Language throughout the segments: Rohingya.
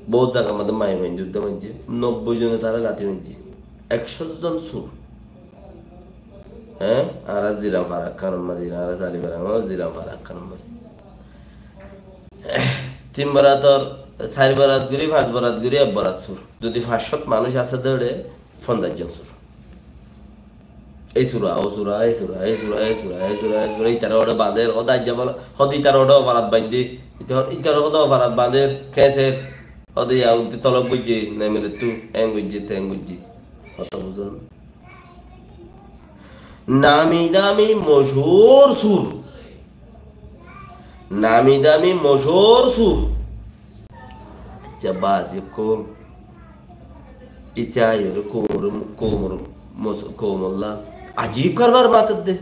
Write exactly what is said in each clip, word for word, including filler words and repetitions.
Bout zagar mazé maiyafuain dóri maijjé, nobboi zone tará lati maijjé. Ekcó zon sur. Hé? Añára Ziram fara ekkánor mazé, añára Sali fara, añára Ziram fara ekkánor mazé. Tin borator, sair borat gorí, fañs borat gorí, ek borat sur. Zodi fañs cót manúic asé de óre, fonzaic zon sur. Ei sura, ó sura, ei sura, ei sura, ei sura, ei sura, ei sura, ítara óre bañder, hóde aijja bóla, hóde ítara óre ofarat bañdé, ítara, ítara hóde ofarat bañder, kéñser, hóde ya ulti tolok goijjé, nemirettú, en goijjé, ten goijjé. Hotá buzón? Nami dami mochúr sur. Nami dami mochúr sur. Aijja bazi kol. Ite aiyóre koumor, koumor mos-, koumolla ajib karbar mater de.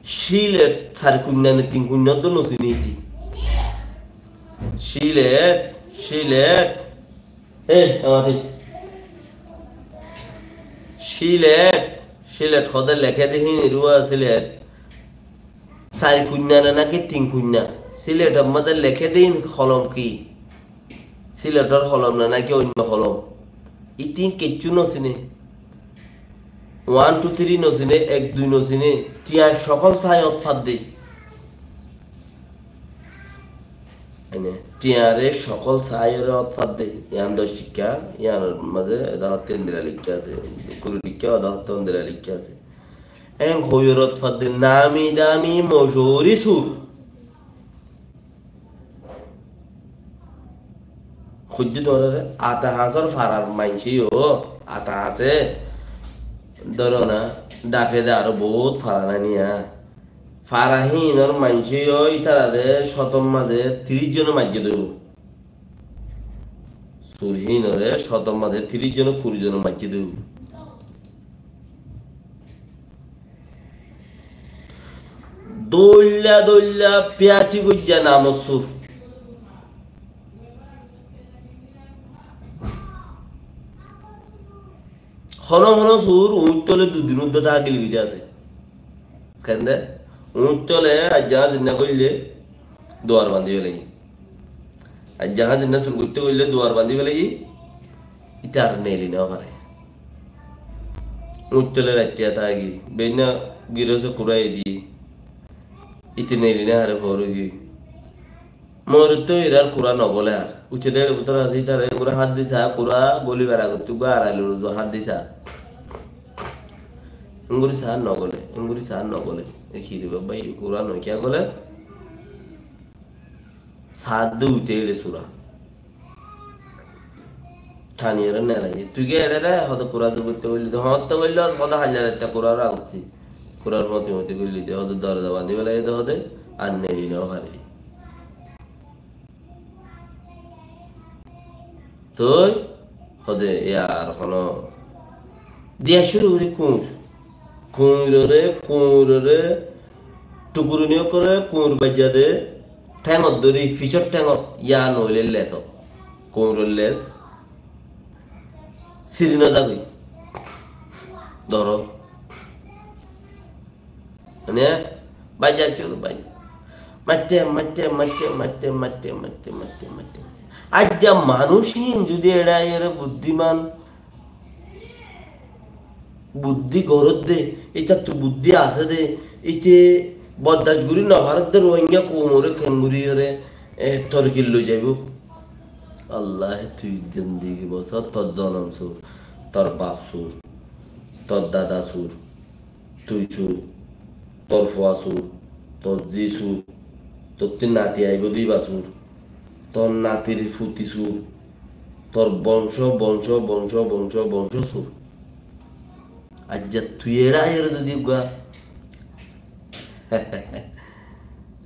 Silet sar kuinna ne tin kuinna do no sine ite. Silet, silet. Ei, amatis. Silet, silet hóde leké de hín ruwa silet. Sar kuinna ne naki tin kuinna. Siletor mazé leké de hín holom ki? Siletor holom ne naki oinno holom? Itin kiccú no sine. One, two, three no sine, ek, dui no sine. Tiyañ sokol sai ot fadde. Ene, tiyañre sokol saiyóre ot fadde, yián doc tikka, yiánor mazé eda hotte endilla lekká asé, kuri tikka, eda hotte endilla lekká asé. En hoiyóre ot fadde, nami dami mochúri sur. Hoiddé tuáñrare, Ata Hañsor farar maincé yó, Ata Hañse, dóro na, dake de aró bout fara nai niya. Fara hínor maincé yó ítarare cótor mazé tiríc zone maijjé dóibo. Sur hínore cótor mazé tiríc zone, kuri zone maijjé dóibo. Dóilla dóilla piyasi goijja namor sur. Hono hono sur uñth tole dui din uddá táki goi de asé. Kende? Uñth tole aijja házir no goille duar bandi félaiye. Aijja házir no sur goitte goille duar bandi félaiye. Ite ar neeli no fare. Uñth tole raittiya táki. Beinna girose kurai di. Ite neeli no fare, fore goi. Moirottú irar kura no gole ar. Ucce de ere bútore asé, itare engori hát disa, kura golibar agottú uggwá arailor uzu hát disa. Engori saá no gole, engori saá no gole. E ki re baba, e kura no kiya gole? Saá de uite ere sura. Taniyóre nelaiye. Tui ki erere, hodo kura zor goitte goille de, hodo goille, hodo hailla ratte kura ragotti. Kurar moti moti goille de, hodo dorza bandi félaiye de, hodo ar neli no fari. Toi, hodo yar hono diya curu gori kuñir. Kuñirore, kuñirore, tukuruni okkore kuñir baijja de, théngot dóri, fisór théngot, ya noóile lesot. Kuñiror les siri no zagói. Dóro. Mane, baijja cór, baijja. Maitte, maitte, maitte. Aijja manúic hín zodi eçe aiyóre buddiman, buddi goródde, ítattu buddi asé de, íte bordac gorí nofaródde Rohingya koumoré kengoriyóre, e, torkil loi zaibó. Allahe tui zindigi bosór, tor zonom sur, tor baf sur, tor dada sur, tui sur, tor fua sur, tor zi sur, tottú nati aibó de íba sur, tor natir futi sur, tor bongco, bongco, bongco, bongco, bongco sur. Aijja tui eçe aiyóre zodi uggwá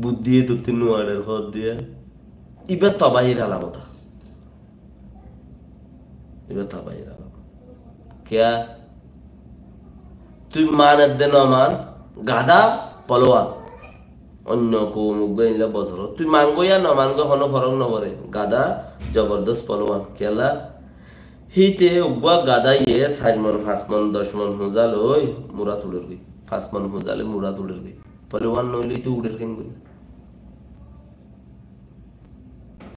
buddiye tottú nuarer hoódde, íba tobahir alamot. Íba tobahir alamot. Kiya? Tui man edde no man, gadá, polowan. Oinno koum uggwá inla bosor. Tui mangói ya no mangói hono forok no fore. Gadá, zobordos polowan. Kiyólla? Híte uggwá gadáye sair mon, fañs mon, doc mon húza loi mura tuler goi. Fañs mon húza loi mura tuler goi. Polowan noile íte uçer kengori?